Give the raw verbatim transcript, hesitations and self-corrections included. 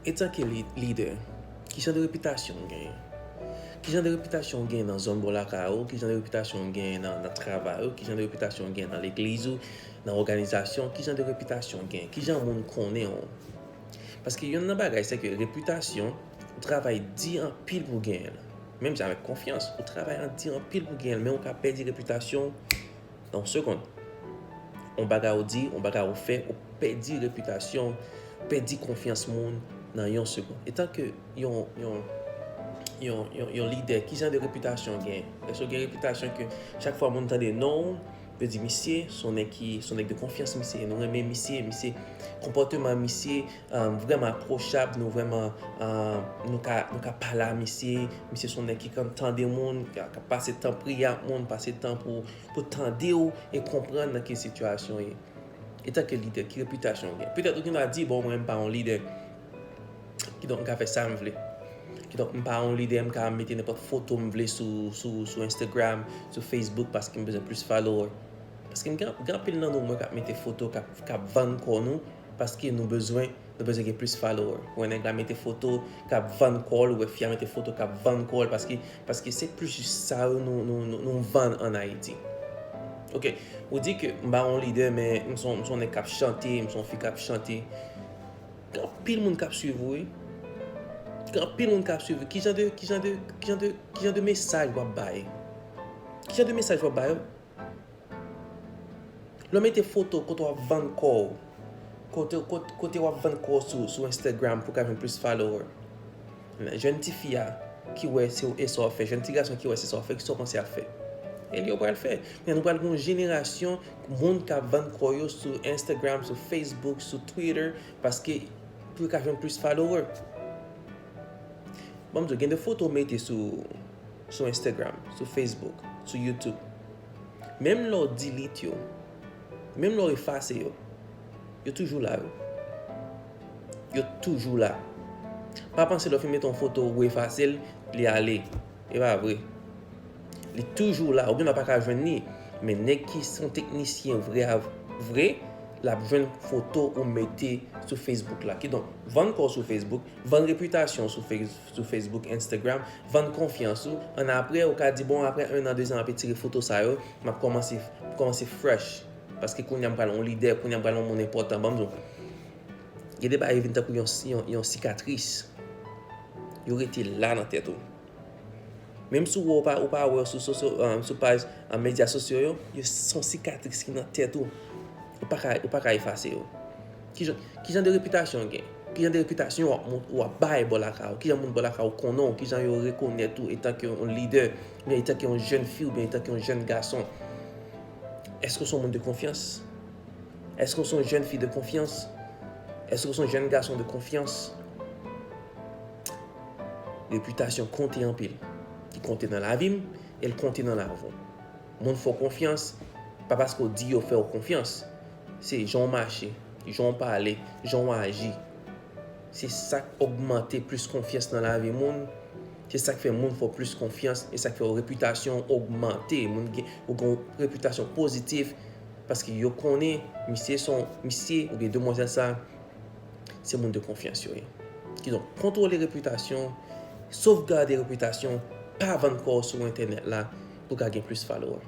Etanke li- lidè, ki jan de repitasyon w genyen? Ki jan de repitasyon w genyen nan zòn bò lakay ou? Ki jan de repitasyon w genyen nan, nan travay ou? Ki jan de repitasyon w genyen nan legliz ou, nan òganizasyon? Ki jan de repitasyon w genyen? Ki jan moun konnen w? Paske yonn nan bagay, se ke repitasyon, ou travay di anpil pou w genyen l. Menm jan avèk konfyans, ou travay an di anpil pou w genyen l, men ou ka pèdi repitasyon w nan yon segonn. Yon bagay ou di, yon bagay ou fè, ou pèdi repitasyon, pèdi konfyans moun nan yon segonn. Etanke yon, yon, yon, yon, yon lidè, ki jan de repitasyon w gen? Èske w gen repitasyon ke chak fwa moun tande non w, yo di, "Misye, se yon nèg ki, se yon nèg de konfyans, misye, nou renmen misye, misye, konpòteman misye, um, vrèman apwochab, nou vrèman, um, nou ka, nou ka pale a misye, misye se yon nèg ki konn tande moun, ki ka pase tan priye ak moun, pase tan pou, pou tande w e konprann nan ki sitiyasyon w ye." Etanke lidè, ki repitasyon w gen? Petèt ou gen dwa di, "Bon, mwen, m pa yon lidè. Kidonk, m ka fè sa m vle. Kidonk, m pa yon lidè, m ka mete nenpòt foto m vle sou, sou, sou Instagram, sou Facebook, paske m bezwen plis follower." Paske m gen, gen anpil nan nou, mwen, k ap mete foto, k ap, k ap vann kò nou, paske nou bezwen, nou bezwen gen plis follower. Ou wè nèg la mete foto k ap vann kò l, ou wè fi a mete foto k ap vann kò l, paske, paske se plis sa yo nou, nou, nou, nou vann ann Ayiti. Ok, ou di ke m pa yon lidè, men m se yon, m se yon nèg k ap chante, m se yon fi k ap chante. Gen anpil moun k ap swiv ou, wi. Gen anpil moun k ap swiv ou. Ki jan de, ki jan de, ki jan de, ki jan de mesaj w ap bay? Ki jan de mesaj w ap bay yo? Lè w mete foto kote w ap vann kò w, kote, kote, kote w ap vann kò w sou, sou Instagram pou w ka jwenn plis follower. Jèn tifi a ki wè se e sa w ap fè, jèn ti gason ki wè se sa w ap fè, kisa w panse y ap fè? E li yo pral fè. Men nou pral gen yon jenerasyon moun k ap vann kò yo sou Instagram, sou Facebook, sou Twitter, paske pou yo ka jwenn plis follower. Ban m di w, gen de foto w mete sou, sou Instagram, sou Facebook, sou YouTube. Menm lè w delete yo, menm lè w efase yo, yo toujou la, wi. Yo toujou la. Pa panse lè w fin mete yon foto, ou efase l, li ale. E pa vre. Li toujou la. Ou gen dwa pa ka jwenn li. Men nèg ki se yon teknisyen vre a vre, l ap jwenn foto ou mete sou Facebook la. Kidonk, vann kò w sou Facebook, vann repitasyon w sou Face- sou Facebook, Instagram, vann konfyans ou, annapre, ou ka di, "Bon, apre en an, de zan, m ap retire foto sa yo, m ap kòmanse, kòmanse fresh. Paske kounye a m pral yon lidè, kounye a m pral yon moun enpòtan." Ban m di w, gen de bagay yo vin tankou yon, yon, yon sikatris. Yo rete la nan tèt ou. Menm si w wè ou pa, ou pa wè yo sou, sou, sou, um, sou paj, um, medya sosyo yo, yo se yon sikatris ki nan tèt ou. Ou pa ka, ou pa ka efase yo. Ki jan, ki jan de repitasyon w gen? Ki jan de repitasyon w ap mont-, w ap bay bò lakay ou? Ki jan moun bò lakay ou konnen w? Ki jan yo rekonèt ou etanke yon lidè, oubyen etanke yon jèn fi, oubyen etanke yon jèn gason? Èske w se yon moun de konfyans? Èske w se yon jèn fi de konfyans? Èske w se yon jèn gason de konfyans? Repitasyon konte anpil. Li konte nan lavi m, e l konte nan lavi w. Moun fè w konfyans, pa paske w di yo fè w konfyans. Se jan w mache, jan w pale, jan w aji. Se sa k ogmante plis konfyans nan lavi moun. Se sa k fè moun fè w plis konfyans. E sa k fè w repitasyon w ogmante. Moun gen, ou gen yon repitasyon pozitif paske yo konnen misye se yon, misye oubyen demwazèl sa, se moun de konfyans yo ye. Kidonk, kontwole repitasyon w, sovgade repitasyon w, pa vann kò w sou entènèt la pou w ka gen plis follower.